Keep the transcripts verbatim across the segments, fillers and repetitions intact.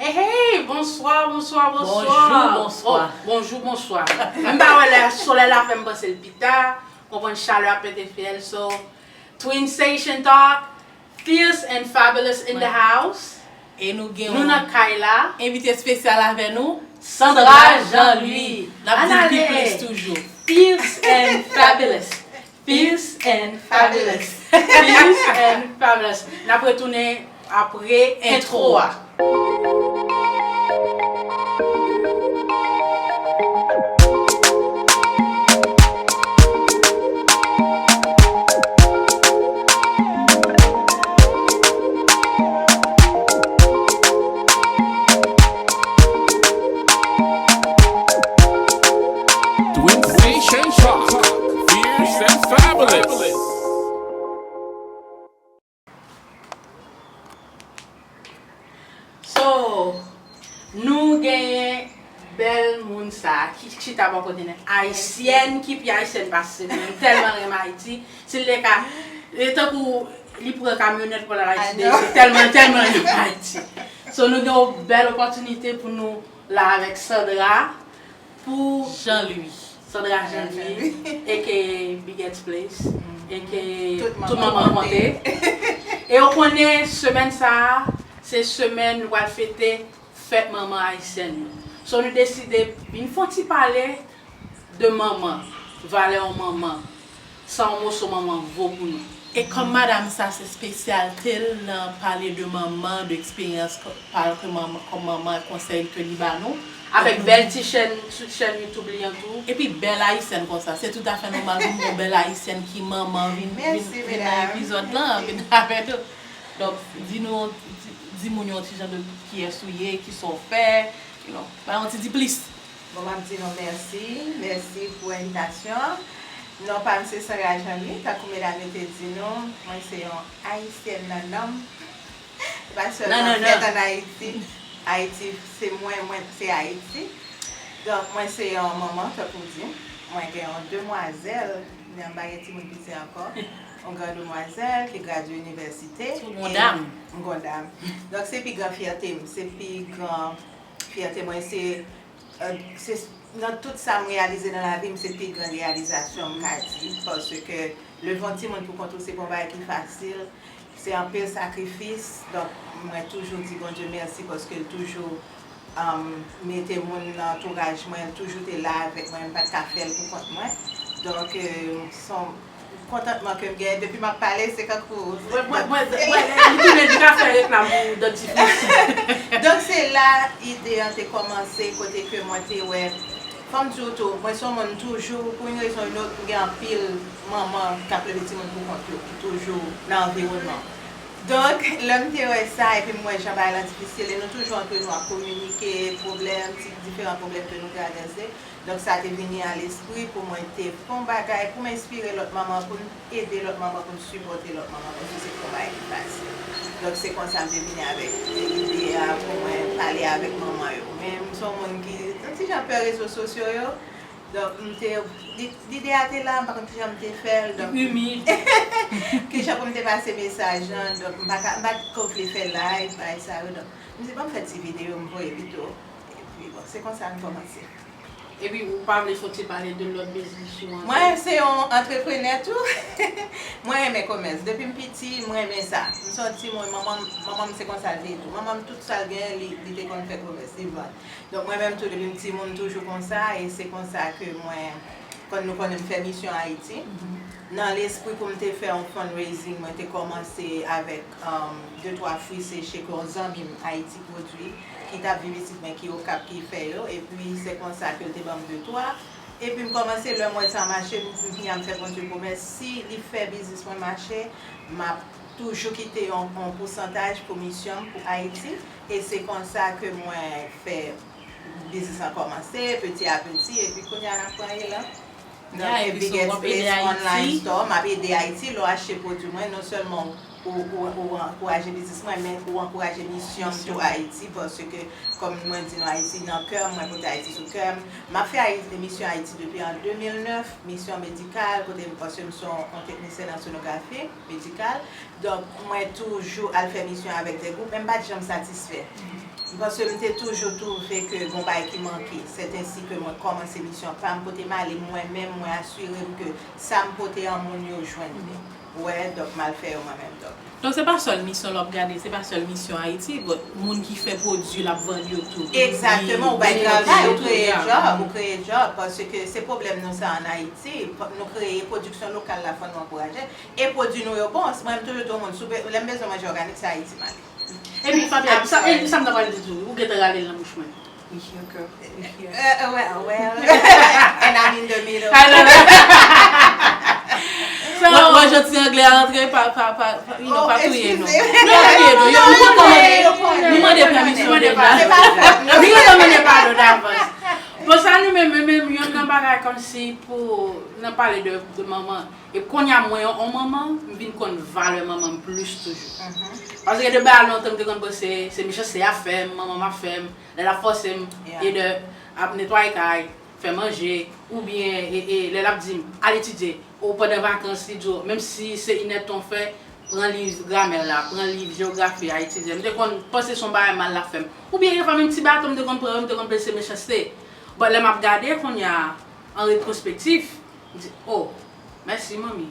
Hey, bonswa, bonswa, bonswa. Bonjou, bonswa. Oh, bonjou, bonswa. M pa wè lè solèy la fè m panse l pita, konprann chalè ap pete fyèl, so Twinsation Talk, Fierce and Fabulous in the house. E nou gen Nou yon nan kay la. Envite espesyal avè nou, Sandra Jean Louis. N ap di l pi plis toujou. Fierce and Fabulous. Fierce and Fabulous. Fierce and Fabulous. N ap retounen apre entwo a. Twinsation Talk, Fierce and Fabulous. So, nou genyen bèl moun sa a ki chita bò kote n. Ayisyèn ki pi ayisyèn pase mwen. M tèlman renmen Ayiti. Si l te ka, e tankou li pran kamyonèt pou l al Ayiti, se tèlman, tèlman renmen Ayiti. So, nou gen yon bèl opòtinite pou nou la avèk Sandra. Pou Jean Louis. Sandra Jean Louis, aka Biget's Place, aka Tout Manman Konte. E ou konnen semèn sa a, se semèn nou pral fete fèt manman ayisyèn yo. So nou deside vin fè yon ti pale de manman, valè yon manman, sa yon moso manman vo pou nou. E kòm madanm sa se espesyalite l nan pale de manman, de eksperyans pa l ke manman, kòm manman, konsèy ke li ba nou. Avèk bèl ti chèn, sou chèn YouTube li an tou. Epi bèl ayisyèn konsa, se toutafè nòmal pou m gen yon bèl ayisyèn ki manman vin, vin, vin nan epizòd lan, vin avè nou. Donk, di nou, di, di moun yo yon ti jan de kiyès ou ye, kisa w fè, you know, ba yon ti di plis. Bon, m ap di nou mèsi, mèsi pou envitasyon an. Non pa m se Sandra Jean Louis, tankou medam yo te di nou, mwen se yon ayisyèn nan nanm. Se pa sèlman fèt ann Ayiti. Ayiti, se mwen, mwen, se Ayiti. Donk, mwen se yon manman, tankou w di. Mwen gen yon demwazèl, men m pa gen timoun piti ankò. Yon gran demwazèl ki gradye inivèsite. Ou gon dam. M gon dam. Donk, se pi gran fyète m, se pi gran fyète mwen, se, euh, se nan tout sa m reyalize nan lavi m, se pi gran reyalizasyon m ka di, paske leve yon timoun pou kont ou, se pa yon bagay ki fasil. Se anpil sakrifis. Donk, mwen toujou di Bondye mèsi paske l toujou, um, mete moun nan antouraj mwen, l toujou te la avèk mwen, m pa t ka fè l pou kont mwen. Donk, euh, se yon kontantman ke m genyen. Depi m ap pale, se kankou Mwen, mwen, mwen, mwen, li tounen, li ka fè reklam pou dantifris. Donk, se la ide an te kòmanse, kote ke mwen te wè Fò m di w tou, mwen se yon moun toujou, pou yon rezon ou yon lòt, m gen anpil manman k ap leve timoun pou kont yo, ki toujou nan anviwònman. Donk, lè m te wè sa, epi m wè jan bagay lan difisil, e nou toujou antre nou ap kominike, pwoblèm, ti diferan pwoblèm ke nou travèse. Donk, sa te vini a lespri pou mwen te fè yon bagay, pou m enspire lòt manman, pou n ede lòt manman, pou n sipòte lòt manman, paske se pa yon bagay ki fasil. Donk, se konsa m te vini avèk ide a pou mwen pale avèk manman yo. Men, m se yon moun ki yon ti jan pè rezo sosyo yo. Donk, m te, li- lide a te la, m pa konn kijan m te fè l. Donk, imid. Kijan pou m te pase mesaj lan. Donk, m pa ka, m pa t ko vle fè live, bagay sa yo. Donk, m di, bon, m fè ti videyo, m voye pito. Epi, bon, se konsa m kòmanse. Epi, ou pa vle soti pale de lòt biznis ou ankò? Mwen, se yon antreprenè tou. Mwen renmen komès. Depi m piti, mwen renmen sa. M se yon timoun, manman m, manman m se konsa l te ye tou. Manman m, tout sa l genyen, li, li te konn fè komès, li vann. Donk, mwen menm tou, depi m timoun, m toujou konsa, e se konsa ke mwen, kon nou konnen m fè misyon Ayiti. Nan lespri pou m te fè yon fundraising, mwen te kòmanse avèk, um, de twa fwi seche ke yon zanmi m Ayiti pwodui, ki t ap viv isit, men ki Okap, ki fè yo. Epi, se konsa ke l te ban m de twa. Epi, m kòmanse, lè m wè sa mache, m, m vini a m fè Bondye pwomès, si li fè biznis mwen mache, m ap toujou kite yon, yon pousantaj pou misyon m, pou Ayiti. E se konsa ke mwen fè biznis lan kòmanse, peti a peti, epi kounye a n ap pran elan. Donk, epi Biget's Place Online Store, m ap ede Ayiti. Lè w achte pwodui mwen, non sèlman w ou, ou, ou ankouraje biznis mwen, men ou ankouraje misyon m tou Ayiti, paske, kòm mwen di nou, Ayiti nan kè m, mwen pote Ayiti sou kè m. M ap fè Ayi- misyon Ayiti depi an de mil nèf, misyon medikal, kote m, paske m se yon, yon teknisyèn an sonografi medikal. Donk, mwen toujou al fè misyon avèk de gwoup, men m pa t janm satisfè. Paske m te toujou twouve ke gon bagay ki manke. Sèt ensi ke mwen kòmanse misyon pa m, kote m ale, mwen menm, mwen asire m ke sa m pote an moun yo jwenn li. Ou wè, donk m al fè yo mwen menm, donk. Donk, se pa sèl misyon l ap gade, se pa sèl misyon Ayiti, but moun ki fè pwodui l ap vann yo tou. Egzakteman, ou bay travay, ou kreye djòb, ou kreye djòb, paske se pwoblèm nou sa ann Ayiti, nou kreye pwodiksyon lokal la, fò nou ankouraje, e pwodui nou yo bon, mwen m toujou di yon moun, si w be- lè m bezwen manje òganik, se Ayiti m ale. Epi, Fabiola, sa, e, sa m ta pral di tou, ou gentan rale l nan bouch mwen. We here, girl. We here. Uh, uh, well, well. And I'm in the middle. I know that. So, mwen, mwen, jan ti anglè a rantre pa, pa, pa, pa, you know, pa touye nou. Non, pa touye nou. Yo, nou kontan mande, nou mande pèmisyon deja. Nou kontan mande padon davans. Bon, sa nou menm, menm, menm, youn nan bagay kòmsi pou, nan pale de, de manman. E kounye a, mwen, yon manman, m vin konn valè manman m plis toujou. Paske de bagay lontan, m te konn panse, se mechanste y ap fè m, manman m ap fè m. Lè l ap fòse m, ede ap netwaye kay, fè manje, oubyen e, e, lè l ap di m, al etidye, ou pandan vakans, li di w, menm si se inèdtan w fè, pran liv gramè la, pran liv jewografi a, etidye. M te konn panse se yon bagay mal l ap fè m. Oubyen, gen fwa, menm ti baton m te konn pran yo, m te konn panse se mechanste. But lè m ap gade kounye a, an retwospektif, m di, oh, mèsi, manmi.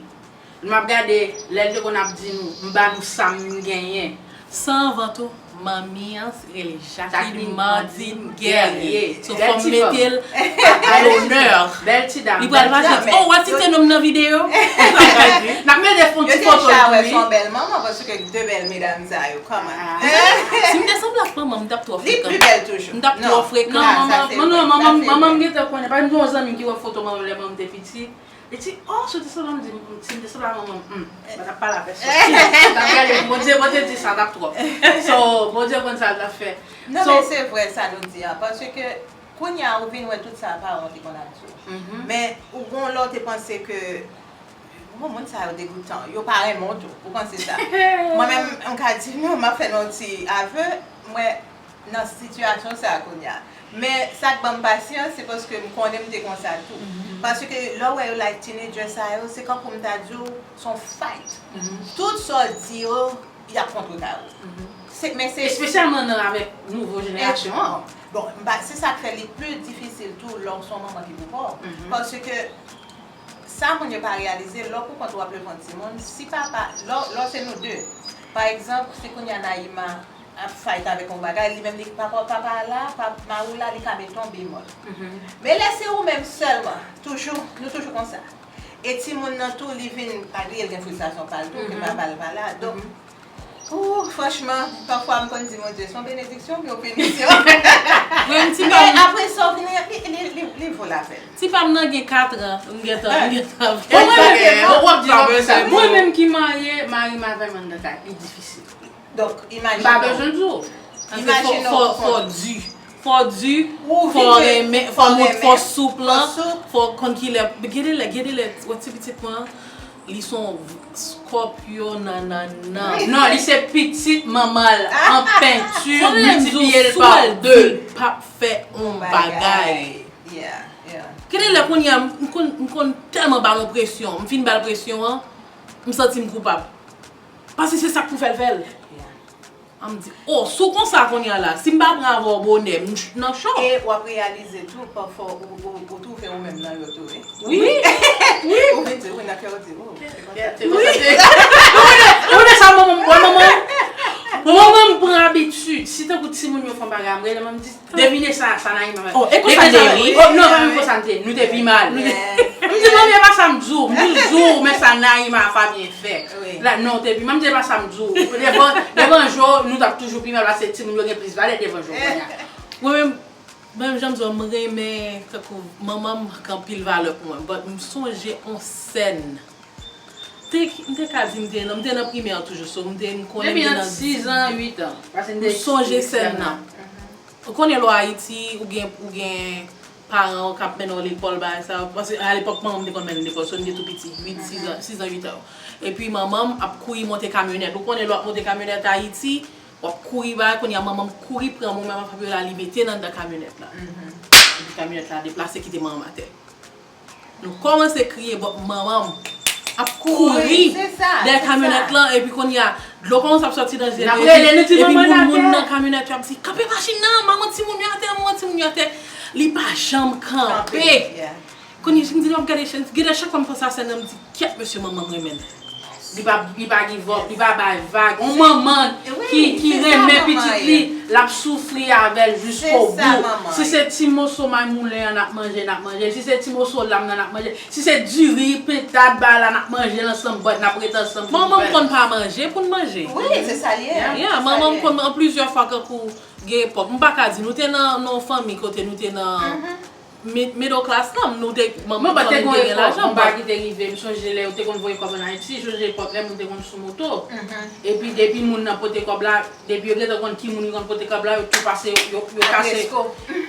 M ap gade, lè l te konn ap di nou, m ba nou sa m genyen. San anvan tou, manmi an rele Jacqueline Mardin Guerrier. So, fò m mete l a lonè. Bèl ti dam. Li pral fache di, oh, wè ti tennonm nan videyo? N ap mete fon ti foto l tou, wi. Yo te chè wè se yon bèl manman, paske de bèl medam sa yo, kòman? Si m te sanble ak manman m, m t ap twò frekan. Li pi bèl toujou. M t ap twò frekan. Non, non, manman, manman, manman m gentan konnen. Pa gen yon zanmi m ki wè foto manman m lè manman m te piti. Li di, oh, si w te sanble, m di, si m te sanble a manman m, hmm, mwen t ap pale a pèsòn. M t ap gade, Bondye, Bondye di sa, t ap twòp. So, Bondye konn sa l t ap fè. Non, men se vre sa nou di a, paske kounye a ou vin wè tout sa paran w te konn ap di w. Men, ou gon lè w te panse ke, bon, moun sa yo degoutan, yo pa renmen w tou, ou panse sa. Mwen menm, m ka di nou, m ap fè nou yon ti aveu, mwen, nan sitiyasyon sa a kounye a. Men sa k ban m pasyans, se paske m konnen m te konsa tou. Paske lè w wè yo like teenager sa yo, se kankou m ta di w, se yon fight. Tout sa w di yo, y ap kontrekare w. Se, men se espesyalman nan avèk nouvo jenerasyon an. Bon, m pa, se sa k fè li pi difisil tou lè w se yon manman ki pou pa w. Paske sa moun yo pa reyalize, lè w pou kont ou ap leve yon timoun, si papa, lè, lè se nou de, pa egzanp, si kounye a Naïma ap fight avèk yon bagay, li menm li papa, papa a la, pa, mari w la, li ka mete yon bemòl. Men lè se ou menm sèlman, toujou, nou toujou konsa. E timoun nan tou, li vin, malgre l gen fristrasyon pa l tou, ke papa l pa la. Donk, ou, franchman, pafwa m konn di Bondye, se yon benediksyon oubyen yon pinisyon? Men apre sa, w vin, li, li, li, li vo lapèn. Ti pa m nan gen katran, m gentan, m gentan. Bon, mwen menm, w ap di konsa. Mwen menm ki marye, mari m avè m anndan kay, li difisil. Donk, imajine w. M pa bezwen di w. Paske fò, fò, fò di. Fò di, fò renmen, fò moun, fò soup lan, fò konn kilè. Gade lè, gade lè, wè ti pitit mwen an, li se yon Scorpio nanana. Non, li se pitit manman l an penti miltipliye l pa de. L p ap fè yon bagay. Gade lè kounye a, m konn, m konn tèlman ba l yon presyon. M fin ba l presyon an, m santi m koupab. Paske se sa k pou fè l fè l. An m di, oh, si w konsa kounye a la, si m pa pran avè w bonè, m ch- nan cho. E w ap reyalize tou, pafwa ou, ou, ou twouve ou menm nan yo tou, wi. Wi, wi. Ou vin di, wi, nan kè w di, oh, se konsa. Wi. Ou konnen, ou konnen sa, manman m, wè manman m. Manman m pran abitid, si tankou timoun yo fè yon bagay, m rele manman m di, devine sa, sa Naïma fè. Oh, e konsa l te ye, wi. Oh, non, pa menm konsa n te ye, nou te pi mal. M di, manmi, e pa sa m di w, m di w, men sa Naïma Fabien fè. La, non, te pi, m di, e pa sa m di w. Devan, devan jo, nou t ap toujou pi mal, paske timoun yo gen plis valè devan jo kounye a. Mwen menm, menm jan m di w, m renmen, tankou, manman m gen anpil valè pou mwen, but m sonje yon sèn. Te, m te ka di m te nan, m te nan primè toujou, so m te, m konnen m te nan sizan, uitan. M sonje sèn nan. Ou konnen lè w Ayiti, ou gen, ou gen paran w k ap mennen w lekòl, bagay sa yo. Paske alepòk, manman m te konn mennen m lekòl, so m te tou piti, uit, sis an, sis an, uit an. Epi manman m ap kouri monte kamyonèt. Ou konnen lè w ap monte kamyonèt Ayiti, w ap kouri bagay, kounye a manman m kouri pran mwen menm ak Fabiola, li mete n anndan kamyonèt la. Epi kamyonèt la deplase, kite manman m atè. Nou kòmanse kriye, but manman m ap kouri dèyè kamyonèt lan, epi kounye a, dlo kòmanse ap sòti nan zye l, epi moun, moun nan kamyonèt yo ap di, "Kanpe machin nan, manman timoun yo atè, manman timoun yo atè." Li pa janm kanpe. Kounye a, m di, "Lè m gade chèn, gade chak fwa m panse a sèn nan, m di, 'Kyèt, mesye, manman m renmen l.'" Li pa, li pa give up, li pa bay vag. On manman ki, ki renmen pitit li, l ap soufri avè l jiskobou. Si se ti moso may moulen an n ap manje, n ap manje. Si se ti moso lam nan, n ap manje. Si se diri, pentad, bagay la, n ap manje l ansanm, but n ap ret ansanm pou nou fè l. Manman m konn pa manje pou n manje. Wi, se sa l ye. Yeah, manman m konn, an plizyè fwa, kankou, gen epòk, m pa ka di, nou te nan, nan yon fanmi kote nou te nan mi-, middle class lan, nou te, manman m te gen lajan, but. Konba ki te rive, m sonje lè yo te konn voye kòb ann Ayiti, sonje epòk lè moun te konn sou moto. Epi depi moun nan pote kòb la, depi yo gentan konn ki moun ki konn pote kòb la, yo tou pase, yo, yo kase,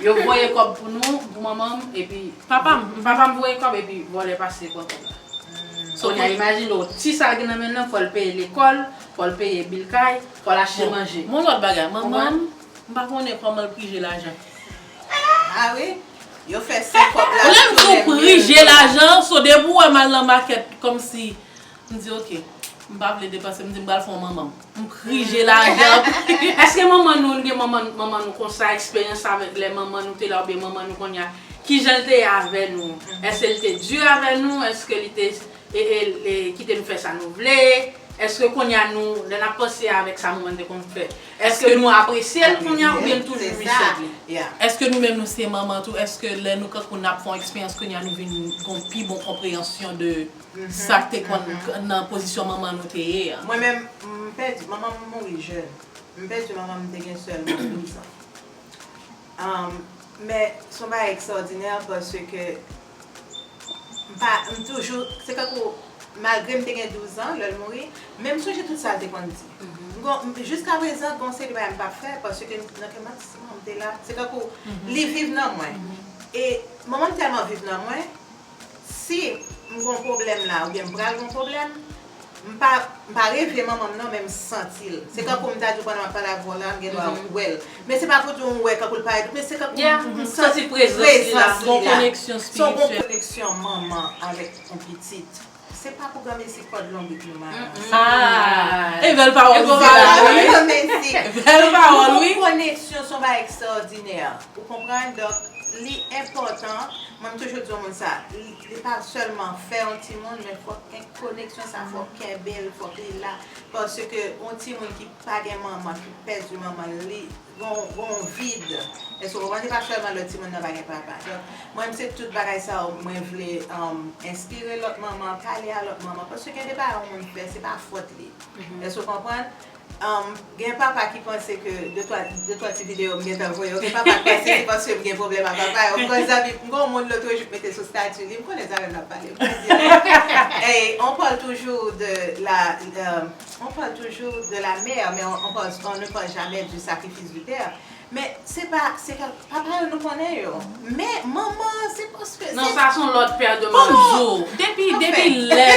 yo voye kòb pou nou, pou manman m, epi papa m, papa m voye kòb, epi vòlè pase pran kòb la. Kounye a, imajine w, ti sa l gen nan men l lan, fò l peye lekòl, fò l peye bil kay, fò l achte manje. Bon, yon lòt bagay, manman m, m pa konnen kòman l prije lajan. Ah wi, yo fè senk kòb la. Lè m di w prije lajan, so depi w wè m al nan makèt, kòmsi, m di, "Ok, m pa vle depanse," m di, "M pral fè yon manman m." M prije lajan. Èske manman nou, nou gen manman, manman nou konsa, eksperyans avèk lè manman nou te la, oubyen manman nou kounye a, kijan l te ye avè nou? Èske l te di avè nou? Èske li te, e, e, e, kite nou fè sa nou vle? Èske kounye a nou, lè n ap panse avèk sa manman n te konn fè, èske nou apresye l kounye a, oubyen n toujou resent li? Èske nou menm nou se manman tou? Èske lè nou kankou n ap fè yon eksperyans kounye a, nou vin gen yon pi bon konpreyansyon de sa k te konn nan pozisyon manman nou te ye a? Mwen menm, m pèdi, manman m mouri jèn. M pèdi manman m, m te gen sèlman douz an. Um, men se yon bagay ekstraòdinè paske m pa, m toujou, se kankou, malgre m te gen douz an lè l mouri, men m sonje tout sa l te konn di. M gon, m, jiskaprezan, gon seri de bagay m pa fè paske nan kè m ap di, "Si manman m te la," se kankou li viv nan mwen. E manman m tèlman viv nan mwen, si m gon pwoblèm la, oubyen m pral gon pwoblèm, m pa, m pa reve manman m non, men m santi l. Se kankou m ta di w pandan m ap pale avè w la, m gen dwa wè l. Men se pa pou di w m wè kankou l parèt, men se kankou m santi prezans li la. Gon koneksyon espirityèl. Se yon gon koneksyon manman avèk yon pitit. Se pa pou granmesi kòd lonbrit nou mache. Ah, e bèl pawòl ou di la, wi. Bèl pawòl, wi. Gon koneksyon, se yon bagay ekstraòdinè. Ou konprann? Donk, li enpòtan. Mwen, m toujou di yon moun sa, li, li pa sèlman fè yon timoun, men fòk gen koneksyon sa, fòk kenbe l, fòk li la. Paske yon timoun ki pa gen manman, ki pèdi manman l, li gon, gon vid. Èske w konprann? Se pa sèlman lè timoun nan pa gen papa. Donk, mwen, se tout bagay sa yo, mwen vle, um, enspire lòt manman, pale a lòt manman. Paske gen de bagay yon moun fè, se pa fòt li. Èske w konprann? Um, gen papa ki panse ke de twa, de twa ti videyo m gentan voye yo, gen papa ki panse se paske m gen pwoblèm ak papa yo. M konn zanmi, m gon moun lòt jou k mete sou stati li, m konnen zanmi m nan pale. M di, hey, on parle toujours de la, euh, on parle toujours de la mère, mais on, on parle, on ne parle jamais du sacrifice du père. Men se pa, se kèk, papa yo nou konnen yo. Men manman, se paske... Non, sa se yon lòt pè de manman. Depi, depi lè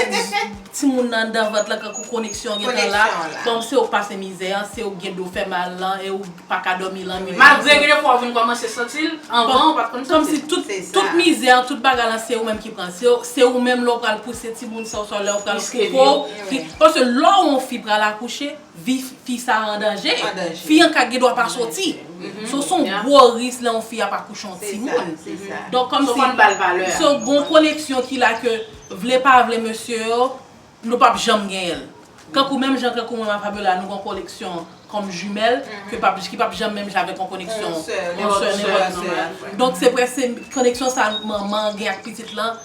timoun nan anndan vant lan, kankou koneksyon an gentan la, kòmsi ou pase mizè an, se ou gen do fè mal lan, e ou pa ka dòmi lannwit. Malgre gen de fwa ou vin kòmanse santi l, anvan ou pa t konn santi l. Kòmsi tout, tout mizè an, tout bagay lan, se ou menm ki pran. Se, se ou menm lè ou pral pouse timoun sa, oswa lè ou pral koupe w, ki, paske lè yon fi pral akouche, vi fi sa an danje. Fi an ka gen dwa pa soti. So, se yon gwo risk lè yon fi ap akouche yon timoun. Donk, kòmsi, se yon bon koneksyon ki la ke, vle pa vle, mesye yo, nou p ap janm genyen l. Kankou, menm jan kankou mwen ak Fabiola, nou gen yon koneksyon kòm jimèl, ke p ap, ki p ap janm menm jan avèk yon koneksyon yon sè nenpòt ki. Donk, se prèske koneksyon sa manman gen ak pitit lan,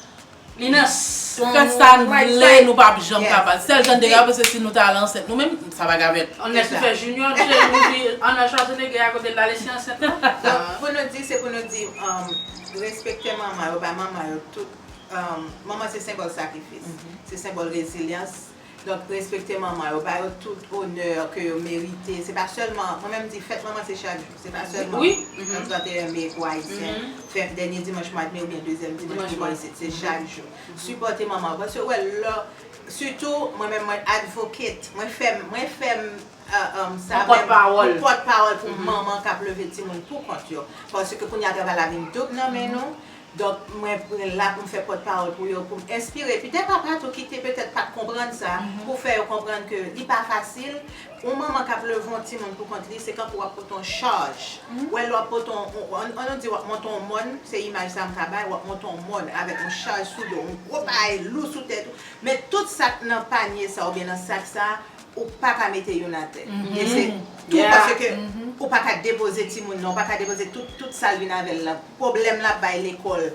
Li nan san nou, sa n vle, nou p ap janm kapab. Sèl jan de gade, se si nou ta al ansent nou menm, sa pa ka fèt. Unless nou fè Junior, nou di Arnold Schwarzenegger a kote l ale si ansent la. Donk, pou nou di, se pou nou di, um, respekte manman yo, ba manman yo tout, um, manman se senbòl sakrifis, se senbòl rezilyans. Donk, respekte manman yo, ba yo tout onè ke yo merite. Se pa sèlman, mwen menm di, fèt manman se chak jou. Se pa sèlman trannteyen me pou Ayisyen, fè dènye dimanch mwa de me oubyen dezyèm dimanch de mwa isit, se chak jou. Sipòte manman yo, paske w wè lè, sitou mwen menm mwen advocate, mwen fè m, mwen fè m, sa menm, yon pòt pawòl pou manman k ap leve timoun pou kont yo. Paske kounye a travay la vin doub nan men nou. Donk, mwen, mwen la pou m fè pòt pawòl pou yo, pou m enspire. Epi de papa tou ki te petèt pa t konprann sa, pou fè yo konprann ke li pa fasil. Yon manman k ap leve yon timoun pou kont li, se kankou w ap pote yon chaj. Ou wè, lè w ap pote yon, yon, ann nou di w ap monte yon mòn, se imaj sa m ka bay, w ap monte yon mòn avèk yon chaj sou do w, yon gwo bagay lou sou tèt ou. Men tout sa k nan panye sa oubyen nan sak sa, ou pa ka mete youn atè. E se tou paske ou pa ka depoze timoun nan, ou pa ka depoze tout, tout sa l vin avè l la. Pwoblèm l ap bay lekòl,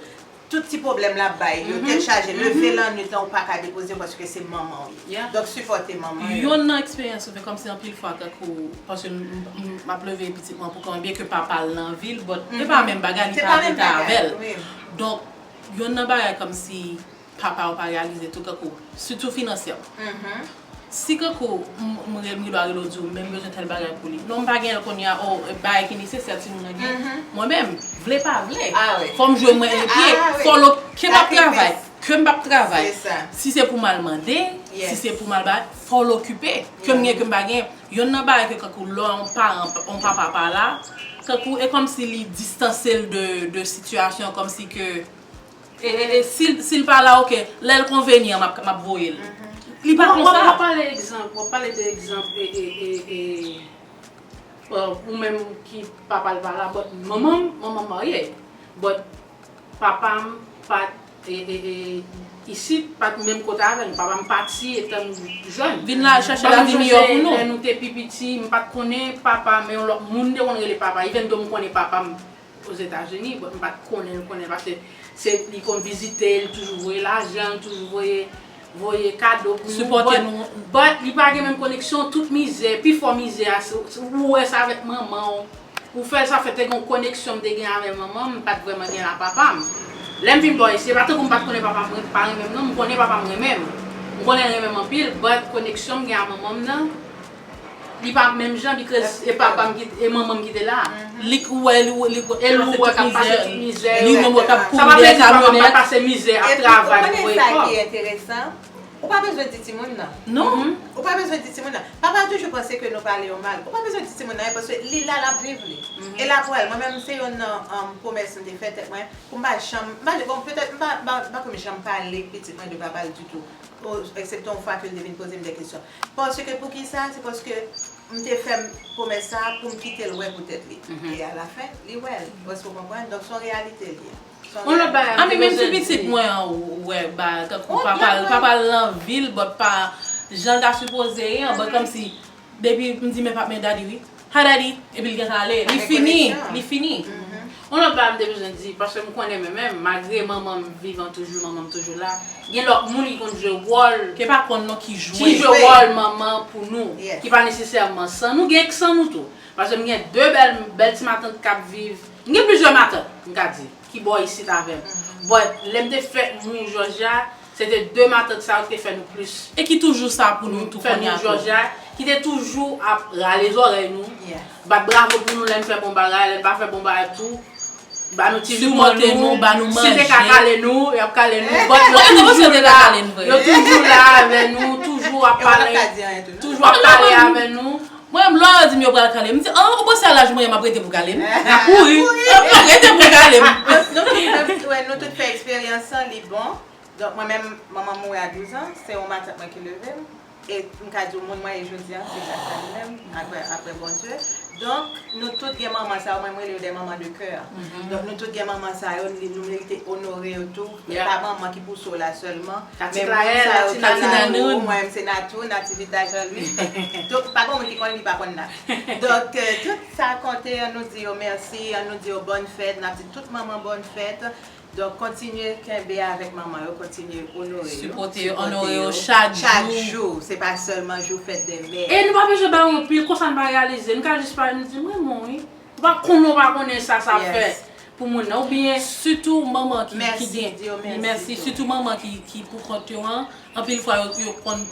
tout ti pwoblèm l ap bay yo, tèt chaje, leve lannwit lan, ou pa ka depoze paske se manman w ye. Donk, sipòte manman yo. Youn nan eksperyans ou fè kòmsi anpil fwa tankou, paske m, m, m ap leve pitit mwen pou kòm, byen ke papa l nan vi l, but e pa menm bagay, li pa rete avè l. Donk, youn nan bagay kòmsi papa yo pa reyalize tou kankou, sitou finansyèman. Si kankou m, m, m gen dwa rele w di w, men m bezwen tèl bagay pou li. Non, m pa gen l kounye a, o, bagay ki nesesè timoun nan gen. Mwen menm, vle pa vle, fò m jwenn mwen yon pye, fò l, ke m ap travay, ke m p ap travay. Si se pou m al mande, si se pou m al bay, fò l okipe. Ke m gen, ke m pa gen. Youn nan bagay ke kankou lè yon paran, yon papa pa la, kankou e kòmsi li distanse l de, de sitiyasyon, kòmsi ke E, e, e, si, si l pa la, oke, lè l konvenyan, m ap, m ap voye l. Li pa konsa. W ap pale egzanp, w ap pale de egzanp, e, e, e, e, ou menm ki papa l pa la, but manman m, manman m marye. But papa m pa t, e, e, e, isit, pa t menm kote avè n. Papa m pati etan n jèn. Vin la chache lavi miyò pou nou. Lè nou te pi piti, m pa t konnen papa, men yon lòt moun te konn rele papa. Even though m konnen papa m Ozetazini, but m pa t konnen l, konnen l, paske se li konn vizite, li toujou voye lajan, li toujou voye, voye kado pou nou. Sipòte nou. But li pa gen menm koneksyon, tout mizè, pi fò mizè a, se, se, ou wè sa avèk manman w. Ou fè sa fè te gen yon koneksyon m te gen avè manman m, m pa t vrèman gen la papa m. Lè m vin bò isi, se pa tankou m pa t konnen papa m pa renmen m non, m konnen papa m renmen m. M konnen l renmen m anpil, but koneksyon m gen a manman m nan, li pa menm jan, because e papa m ki, e manman m ki te la. Li k wè, li, li, e li wè k ap pase tout mizè. Li menm wè k ap kouri dèyè kamyonèt. Sa pa vle di papa m pa t pase mizè, ap travay pou voye kòb. Ou konnen sa ki enteresan? Ou pa bezwen di timoun nan. Non. Ou pa bezwen di timoun nan. Papa toujou panse ke nou pale yo mal. Ou pa bezwen di timoun nan, paske li la, l ap viv li. E l ap wè l. Mwen menm, se youn nan, um, pwomès m te fè tèt mwen, pou m pa janm, m pa, bon, petèt, m pa, m pa, m pa konn janm pale pitit mwen de papa l ditou. O, eksepte yon fwa ke l te vin poze m de kesyon. Paske poukisa? Se paske m te fè m pwomès sa a pou m kite l wè pou tèt li. E alafen, li wè l. Èske w konprann? Donk, se yon reyalite l ye. Se yon reyalite. Ami, menm si pitit mwen an, ou wè, ba, tankou papa l, papa l nan vi l, but pa jan l ta sipoze ye an, but kòmsi, depi m di men pap, men daddy wi. Hi daddy, epi l gentan ale. Li fini, li fini. Yon lòt bagay m te bezwen di, paske m konnen mwen menm, malgre manman m vivan toujou, manman m toujou la, gen lòt moun ki konn jwe wòl. Ke pa konn non ki jwe. Ki jwe wòl manman pou nou, ki pa nesesèman san nou, gen k san nou tou. Paske m gen de bèl, bèl ti matant k ap viv. M gen plizyè matant, m ka di, ki bò isit avè m. But lè m te fèt mwen Jòjya, se te de matant sa yo ki te fè nou plis. E ki toujou sa pou nou tou kounye a tou. Fè nou Jòjya, ki te toujou ap rale zòrèy nou, bat bravo pou nou lè n fè bon bagay, lè n pa fè bon bagay tou. Ba nou ti jouman nou, ba nou manje. Si te ka kale nou, y ap kale nou. But yo toujou la, yo toujou la avè nou, toujou ap pale, toujou ap pale avè nou. Mwen menm, lè yo di m yo pral kale m, m di, an, ou panse a laj mwen ye m ap rete pou kale m? M ap kouri. M ap rete pou kale m. Nou tout, nou tout fè eksperyans lan, li bon. Donk, mwen menm, manman m mouri a douz an, se yon matant mwen ki leve m. E m ka di w, moun mwen ye jodi a, se gras a li menm, apre, apre Bondye. Donk, nou tout gen manman sa yo, mwen, m rele yo des mamans de cœur. Donk, nou tout gen manman sa yo, li, nou merite onore yo tou. E pa manman ki pouse w la sèlman, men moun sa yo ki la pou ou, mwen menm se Natou, Nativita Jean Louis. Tout, pa gen moun ki konn li pa konn Nat. Donk, euh, tout sa konte, ann nou di yo mèsi, ann nou di yo bòn fèt, n ap di tout manman bòn fèt. Donk, kontinye kenbe avèk manman yo, kontinye onore yo, sipòte yo, onore yo chak jou. Chak jou, se pa sèlman jou fèt dè mè. E nou pa bezwen ba yo anpil, konsa n pa reyalize. Nou ka jis pale, nou di, "M renmen w, wi." Ou pa konnen, ou pa konnen sa sa fè pou moun nan, oubyen. Sitou manman ki, ki gen, mèsi, sitou manman ki, ki pou kont yo an, anpil fwa yo, yo konn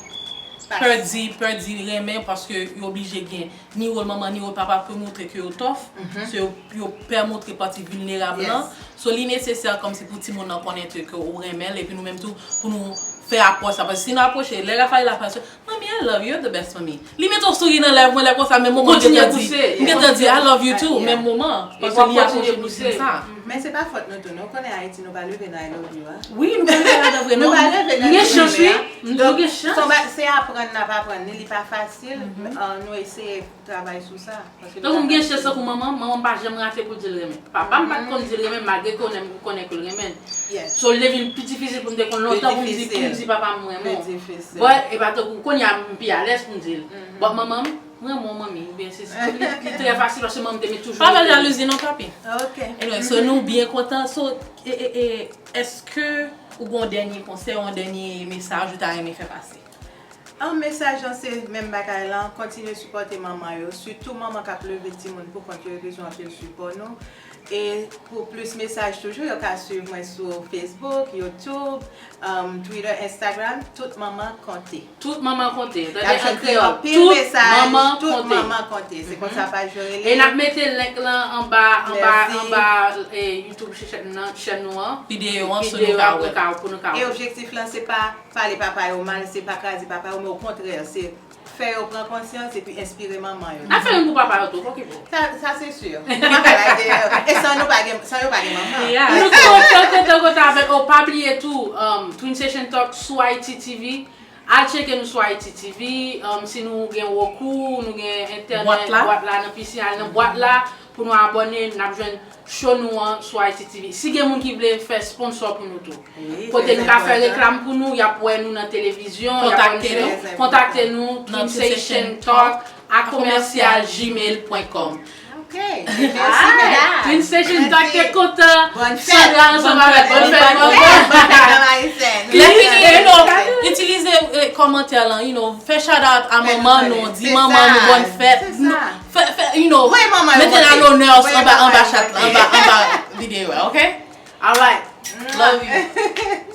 Pè di, pè di renmen paske yo oblije gen ni wòl manman ni wòl papa pou montre ke yo tough. So yo, yo pè montre pati vilnerab lan. So li nesesè kòmsi pou timoun nan konnen tou ke ou renmen l epi nou menm tou pou nou fè apwòch sa. Paske si nou apwoche, lè Rafael ap pale, "Mommy, I love you, you're the best for me." Li mete yon souri nan lèv mwen lè konsa, men moman m gentan di, m gentan di, "I love you too," menm moman. Paske li apwoche m di sa. Men se pa fòt nou tou, nou konnen Ayiti nou pa leve nan I love you a. Wi, nou pa leve ladan vre, non. Nou pa leve nan I love you a. Donk, se aprann n ap aprann li, li pa fasil. Nou eseye travay sou sa. Donk, m gen chans tankou manman m, manman m pa janm rate pou l di l renmen. Papa m pa t konn di l renmen m, malgre ke konnen m konnen ke l renmen l. So, li te vin pi difisil pou m te konn lontan pou m di, pou m di papa m renmen w. But, e pa tankou kounye a m pi alèz pou m di l. But manman m, m renmen w, manmi. Oubyen se, li, li trè fasil paske manman m te met toujou. Pa fè jalouzi non, papi. Anyway, so nou byen kontan. So, e, e, e, èske ou gen yon dènye konsèy, yon dènye mesaj ou ta renmen fè pase? An mesaj lan se menm bagay lan, kontinye sipòte manman yo, sitou manman k ap leve timoun pou kont yo, yo bezwen anpil sipò nou. E pou plis mesaj toujou, yo ka swiv mwen sou Facebook, YouTube, um, Twitter, Instagram, tout manman konte. Tout manman konte. Tande an kreyòl, tout manman konte. Tout manman konte. Se konsa paj yo rele. E n ap mete link lan anba, anba, anba, eh, YouTube chèn nan, chèn nou an. Videyo an, sou videyo an pou nou ka, pou nou ka. E objektif lan se pa pale papa yo mal, se pa kraze papa yo, men okontrè, se fè yo pran konsyans epi enspire manman yo. N ap fè youn pou papa yo tou, okipe w. Sa, sa se si. Nou pa ka lage yo. E san nou pa gen, san yo pa gen manman. Nou kontan, kontan, kontan avèk ou. Pa bliye tou, um, Twin Station Talk sou I G T V. Al tcheke nou sou I G T V. Um, si nou gen Roku, nou gen entènèt, bwat la nan pisi, al nan bwat la pou nou abòne, n ap jwenn show nou an sou I G T V. Si gen moun ki vle fè sponsò pou nou tou, kote n ka fè reklam pou nou, y ap wè nou nan televizyon, y ap wè nou sou nou, kontakte nou, twin station talk a commercial gmail point com. Ok. Twin Station Talk te kontan. Sandra ansanm avèk Bòn Fèt, Bòn Fèt, Bòn Fèt. Lè fini, you know, itilize, eh, kòmantè lan, you know, fè shout out a manman nou, di manman nou bòn fèt. Fè, fè, you know, mete l a lonè anba, anba chat la, anba, anba videyo a, ok? Alright. Love you.